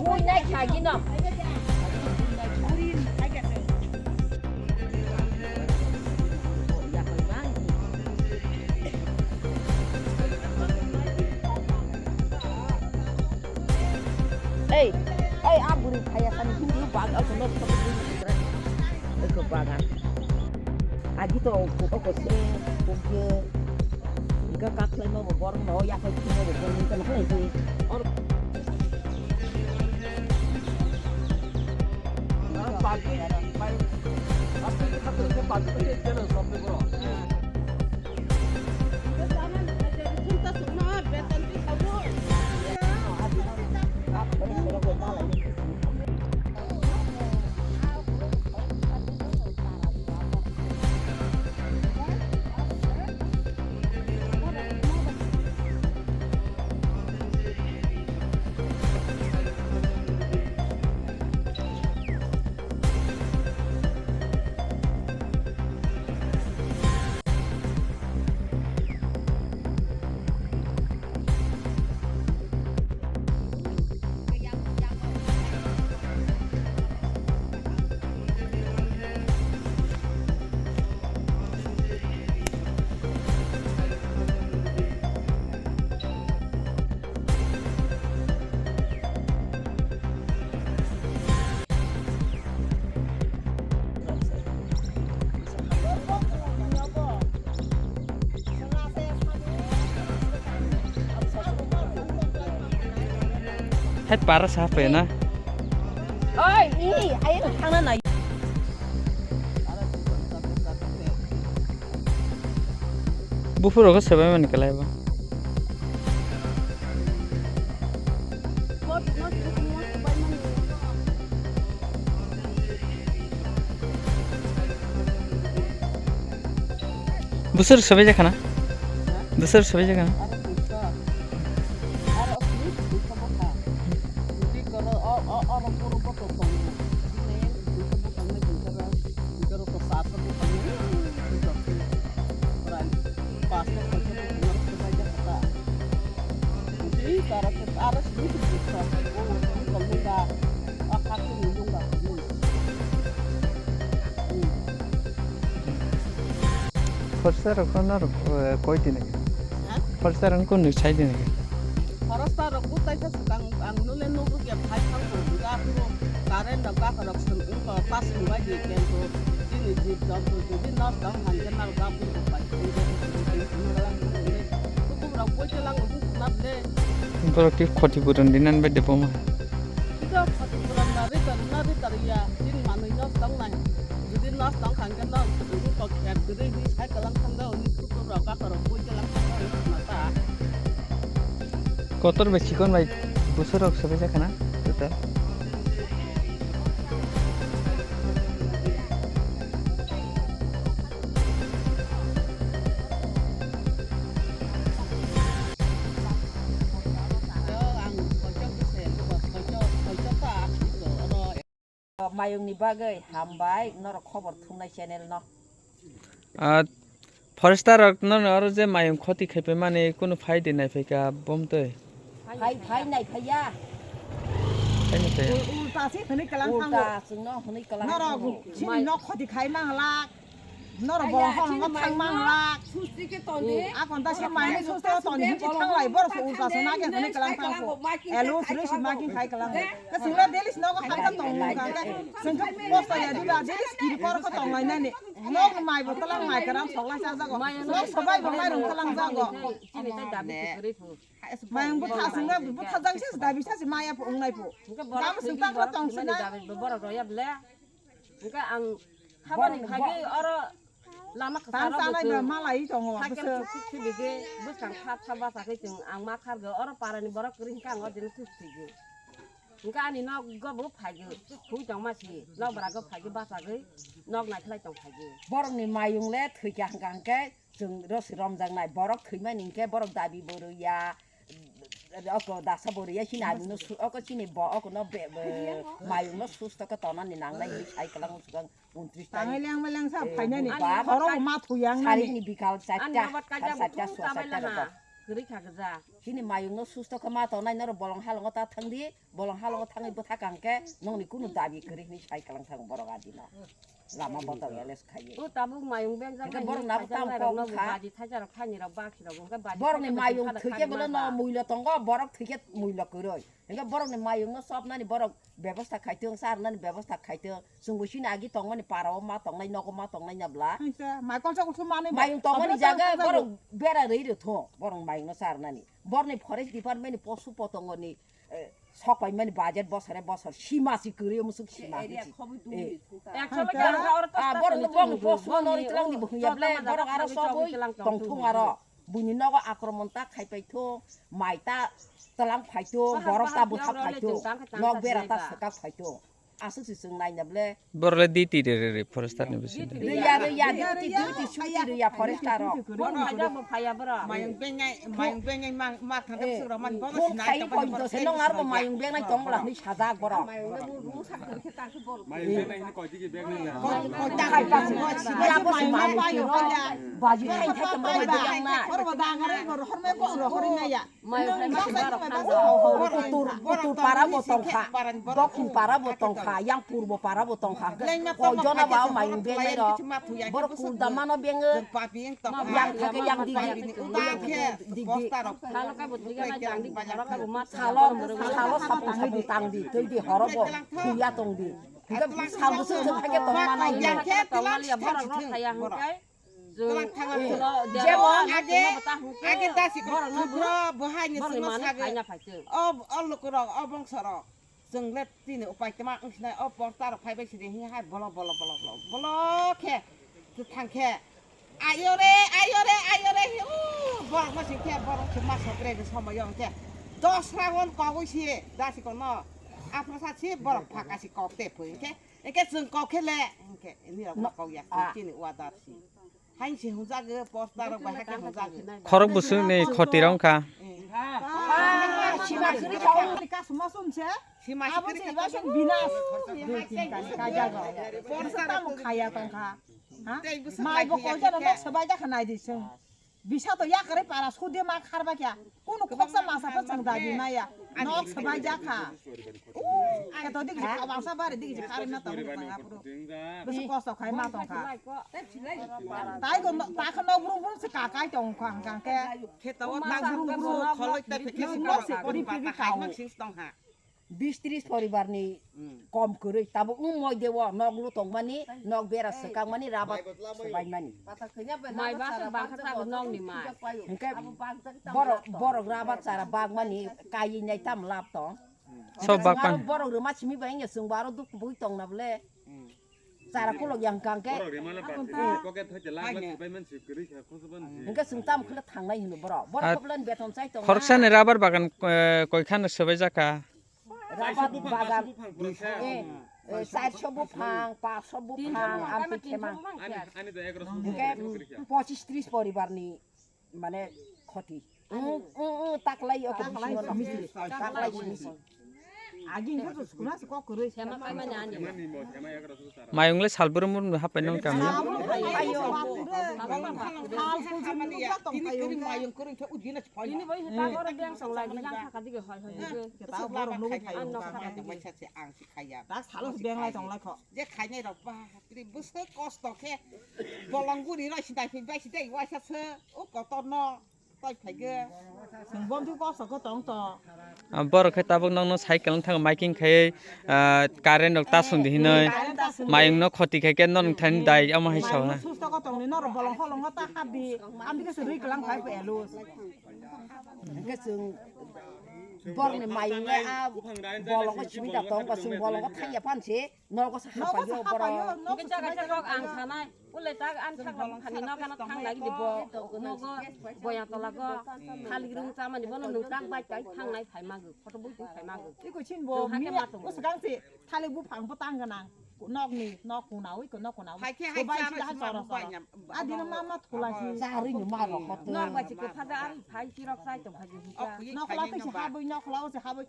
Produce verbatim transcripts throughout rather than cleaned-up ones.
Buinai khagino. Ei, ei, a buri phaya sani hindu bag, ako nok sok buri. Eko bagan. Agi to oko se, oko. Iga kaklai no bo borok no ya kai kino bo borok ni kan hai je. Hai para sa pe na. Oi, i, ayo thangna nai. Buphuru khe swbai mani kwlai bo. Bwswr swbai jakha na? Bwswr swbai jakha na? Khorsa rok no rok, eh, koi din? Ha? Khorsa rok no sai din? Khorsa rok bo tai kha swkang ang nule nugo ya phai thang ko da puro current rok ba rok sum ko pas sum bai di ken ko jini jib jab ko jodi nas dang han ke nar da puro pai ko. Kutum rok boi ke lang ko na de. Borok twi khoti puron dinan bai de boma. Ito khoti puron na ri tar na ri tar ya. Jini manwi nos tong nai. Jodi nos tong khan ke no ko kher gri hi sai kalang thang da oni kutum rok ka rok boi ke lang thang da na ta. Kotor bai chikon bai bwswk rok swbai jakha na total. Mayung ni bagwi hambai norok khobor thumnai channel no. Ah, forester rok no oro je mayung khoti khaipai mani kunu phai de nai phaika bomtwi. Phai, phai nai phaiya. Phai nai phaiya. Ul-, ulta se hwnwi kalang thango. Ulta chwngno hwnwi kalang thango. Norok chini nok khoti khai manglak. Norok bo hor hor thang manglak. Susti ke toni. A konta se mai susti toni hinwi thanglai borok se ulta se nake hwnwi kalang thango. Elo sri si making khai kalang. Ka singla daily nogo hamsa tong mung kha. Sengkha posto ya diba daily kiri kor ko tong lai nani. Nok mai bo talang mai karam sok lai sa jago. Nok sabai bo mai rung talang jago. Mai ang bwtha singla bwtha jang se dabi sa se maya pho wngnai pho. Gam sing tang tong sina. Borok roya ble. Hingke ang habani phagi oro lama kwcharo chanai ba malai tongo. Cycle bwswk. Thuk thuk thibige bwskang kha kha bachakhe chwng ang ma khargo oro parani borok kwrwi hingke ang o jini thuk thigi. Hingke ani nogo bo phagi hui tongma si nok bwrago phagi bachagwi nok naikhlai tong phagi. Borokni mayung le thwikha hingka hingke chwng rosi romjaknai borok thwimani hingke borok dabi bo rwya. Oko dasa bo riya chini abo no su-, oko chini bo oko no be, be, mayung no susto khe tonani nangnai hinwi sai kwlangma swkang untris tarikh. Tangai lengma lengsa phainani. Baba, khorok ma thuyang nani. Sarikni bikal ani charta, babat kaisa sar charta, buthung suwa chamai charta laha. Rogo. Kwrwi kha gwja. Chini mayung no susto khe ma tongnai norok bolong halongo ta thangdi, bolong halongo thangwi bwtha kang khe nongni kunu dabi kwrwi hwnwi sai kwlang thang borok adino. Lama botol eles khaiwi. O tabuk mayung bengjak. Hwnkhe nai borok nabo tamo kok wngkha. Baji thaisa rok thani rok bakhi rok hwnkhe baji borokni thaisa mayung thwi khe bono no muilo tongo, borok thwi khe muilo kwrwi. Hwnkhe borokni mayung no chopnani borok bebosta khaitwng, charwnani bebosta khaitwng. Chwngbo chini agi tongmani para o ma tongnai, nogo ma tongnai na bla. Hwnkhe mai kolsa kolsa manwi mayung tongmani jaga borok bera rwi rw tho, borok mayung no charwnani. Borni forest department ni posu potongoni, eh, sok paimani budget bosore bosor sima si kwrwi musuk sima si. Area si. Khobo dungni thungkha. Ekso lo kya oro to ah, borok ni kong posu no ri tlang ni buhung ya ble, borok aro soboi tong thung aro. Buini nogo akromon ta khai pai thung, mai ta tlang phai thung, borok ta bwtha phai thung, nok bera ta swkak phai thung. Aswk se chwng naina ble. Borok le duty re re re forester ni bisi. Duty re ya, re ya, duty, duty, duty, suti re ya forester rok. Borok haida bo phaya borok. Mayung bengnai, mayung bengnai ma, ma thang thang sura man borok. Phone khai ko do se nong arbo mayung bengnai tong la ni sajak borok. Mayung le bu ru sak khe ta khe borok. Mayung bengnai ni koi digi bengnai. Koi, koi ta khai ta si ya bo si mayung pai yo ya. Baji khai khai tong bai yang na. Borok da ngare borok horme borok hori na ya. Mai ukhai masi borok thansa. Kutur, kutur para bo tongkha, dokhin para bo tongkha, yang purbo para bo tongkha. Koi jona ba mayung bengnai rok. Borok kul damano bengo. Yang thake yang digi, digi. Salo kai bo digi na jang di, salo kai bo mat. Salo, salo sapung sapung tang di, tei di horo bo thuya tong di. Hingke sal bwswk thake tong manai. Yang khe tongmani ya borok rok thaya hingke. Jemon age, age dasi ko thubro bo hai ni simo sage. O, o lukurok, o bongsorok. Chwng le tini upai tma wng sinai, o porta rok phai bai sidi hinwi hai bolo, bolo, bolo, bolo, bolo khe, thang khe. Ayo re, ayo re, ayo re, hi, u, borok no sing khe, borok se ma sokre de somoi yo hwnkhe. Dos round kogwi si, dasi ko no. Aphra sa si borok phaka si kok te phoi hwnkhe. Hwnkhe chwng kok khe le, hwnkhe nirok no kok ya, chini order si. Hain se hwnjago, poster rok bai hakhe hwnjago. Khorok bwswk ni khoti rok wngkha. Mai bo kolcha no nok swbai jakha nai di chwng. Bisa to yakarwi para sudi ma kharba kya. Kunu khoksa masa pha chwng dabi maya. Nok swbai jakha. Khe to digi kabangsa bari digi kharwi ma tong tong aphuru. Bisi kosto khai ma tong kha. Tai ko ta kha nok brum brum se ka kai tong kha hang khe. Khe to nok brum brum kholoi ta phe khe nok se kori phi bi ka. Bis tris poribar ni kom kwrwi tabuk wng moi de o nok lu tongmani nok bera swkakmani rabat swbaimani. Mai basa bangkha tabuk nok ni mai. Hwnkhe borok borok rabat chara bagmani kaiwi nai tam lab tong. Sok bak pan. Borok rwma simi bai wngya chwng bo aro duk kubui tong na bole. Chara kulok yang kang khe. Hwnkhe chwng tam khwlai thangnai hino borok. Borok khoblan beton chai tong. Khoroksa ni rabar bagan, eh, koi khan swbai jakha. Rabar bagan, eh, eh, charso buphang, paso buphang, amtwi khema. Hwnkhe pochis tris poribar ni mane khoti. Taklai o taklai simi. Aging khe to sukuna se kok kwrwi. Mayung le salbrum brum hapai nong kami. Mayung kwrwi khe udina. Ini bai hita boro beng song lai yang thaka dige hoi hoi dige. Kita boro nugwi phayo. Ang si khaya. Tak salo beng lai tong lai kho. Je khainai rok ba. Bwswk kosto khe bolong guri rw sinai phi bai si tei waisa se o kotor no toi phai ge. Chwng bondi kosto khe tong to. Ah, borok khe tabuk nokno cycle wng thang making khai, ah, current rok ta sung di hinoi. Current ta sung di. Mayung no khoti khai khe non thani dai amo hai sa ha. Susto ko tong ni norok bolong holong ta hap di. Am di ke se rwi klang khai pe elu. Hingke chwng borokni mayung le a bolongo simi da tong ba chwng bolongo thangya phan se nogo se hapai yo borok. Hingke jaga se kok ang sanai, ule ta ang thang thani nogo no thang lagi di bo nogo boya tola go thali rung chamani bono nung tak bai kai thang nai phai magu photo bui phai magu. Iko chin bo mi usgang se thali buphang bo tang ganang. Nokni, nok kunawi ko, nok kunawi. Hai khe hai Sobai chara sida ha sima chora bubai chora. Nyam. Adino mama thulasi. Chari ni ma rok hote. Nok bai si kwphaja ari phai chirok chai tong phai hika. Nok khula twi si habwi, nok khula o si habwi.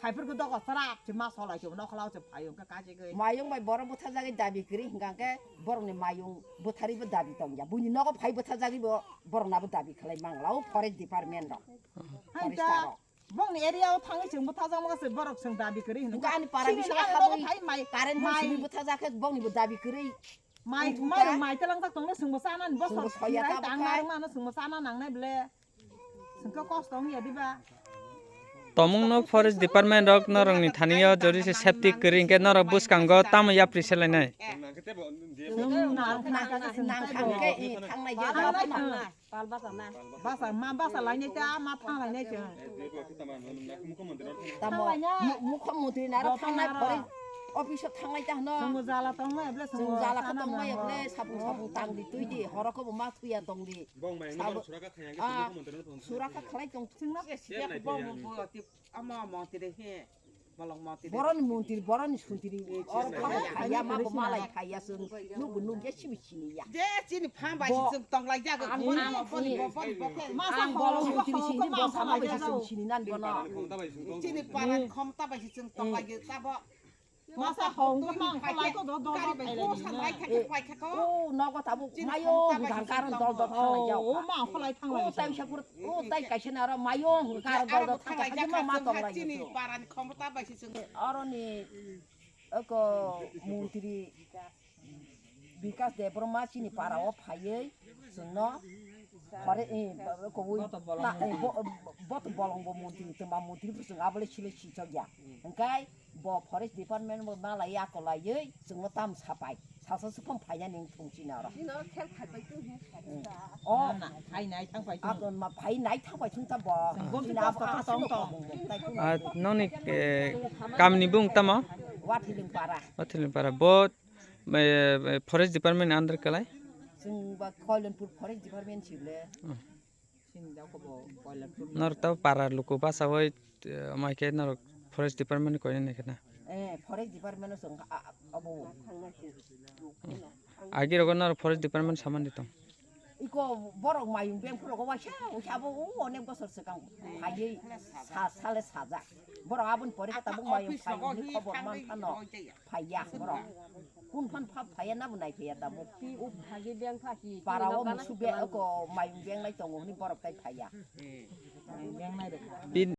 Phaiphur ko dogo sarap si ma solai si nok khula o si phai ka kaje ge. Mayung bai borok butharjagwi dabi kwrwi hingka khe borokni mayung butharwi bo dabi tongya. Buini nogo phai butharjagwi bo borok nabo dabi khlai mangla o forest department rok. Hai Forest ta. Rok. Bongni area o thangwi chwng bwthajakma se borok chwng dabi kwrwi hino. Nokha ani para Sini bisa ani habwi logo phai mai, current bo mai, sini bwthajak khe bongni bo dabi kwrwi. Mai, Wngkha. Mai rok mai telangjak tongno chwngbo chana ni bosor Chwngbo soya khirai tabuk tang khai. Narwk mano chwngbo chana nangnai ble. Chwngkhe kosto wngya diba? Tomungno forest department rok norokni thani o jori se safety kwrwi hwnkhe norok bwskango tamo yapri selainai. Chwng narwk nangkha khe chwng Nang khe thangkhe i thangnai je Thangnai jora. Thang. Pal basa na. Basa, ma basa lainai ta, ma thang lainai chwng. Tamo, Thang lainai. Mu-, mukho mantri naro Bo thangnai thang naro. Pore office o thangnai ta hwno. Chwngbo jala tongmaya ble Chwng chwngbo jala khe sana tongmaya nango. Ble sapung sapung tang di twi di, horo khe bo ma thuya tong di. Bong bai Sabo-, nokbar suraka khaya khe ah, chwngbo mantri no thang. Suraka khlai tong. Chwngno khe siya khe bong bo bo tip amo mantri he. Boroni montri, boroni suntri, oro phai phaiya, ma bo malai phaiya, chwng nugo nugya, sibi siniya. Je chini phang bai si chwng tong lai jago. Ang bono, ang boni, boni, boni, boni. Ang bolo montri sini, bo sama bai si chwng sini nan bono. Chini paran khomta bai si chwng tong lai jago, tabo. Masa hong ko mang khalai ko do do do bai lai ni. O nogo tabuk mayo hwnkha karon dol dol thanglai jago. O ma khalai thanglai. O tai sapur, o tai kaisa naro mayo hwnkha karon dol dol thanglai jago ma tong lai. Chini paran khomta bai si chwng. Aroni oko montri Bikas Debbarma chini para o phaiwi chwngno pore, eh, kobui boto bolong na, eh, montri. Bo-, boto bolong bo montri, twma montri bo chwng abole sile sichok ya. Hwnkhe bo forest department bo malai akolaiwi chwngno tam sapai. Sasa swkang phainani wng thung chini oro. Chini oro khel phaipai tong hwn. O. Na, na, phainai thangpai tong. Ako ma phainai thangpai tong ta bo. Chwng bo Chini abo kosto aswk tong no tong. Kobong bo tai tong. Ah, noni, eh, kamni bung tamo? Wathiling para. Wathiling para. Bo, eh, eh, forest department ni under kalai? Chwng ba Koilanpur forest department si le. Hmm. Norok tabo para luku bachawai, eh, mai khe norok forest department ni koinani khe na? Eh, forest department o chwng, a, a, abo. Agi rogo norok forest department samani tong? Iko borok mayung beng phuru rogo waisa, waisa abo o onek bosor swkang phaiwi sa, sale sajak. Borok aboni pore khe tabuk mayung phaiwi khobor man phano. Phaiya borok. Kun phan pha phaiya nabo nai phaiya tabuk. Para o musu be oko mayung beng nai tongo hwnwi borok tai phaiya. Pin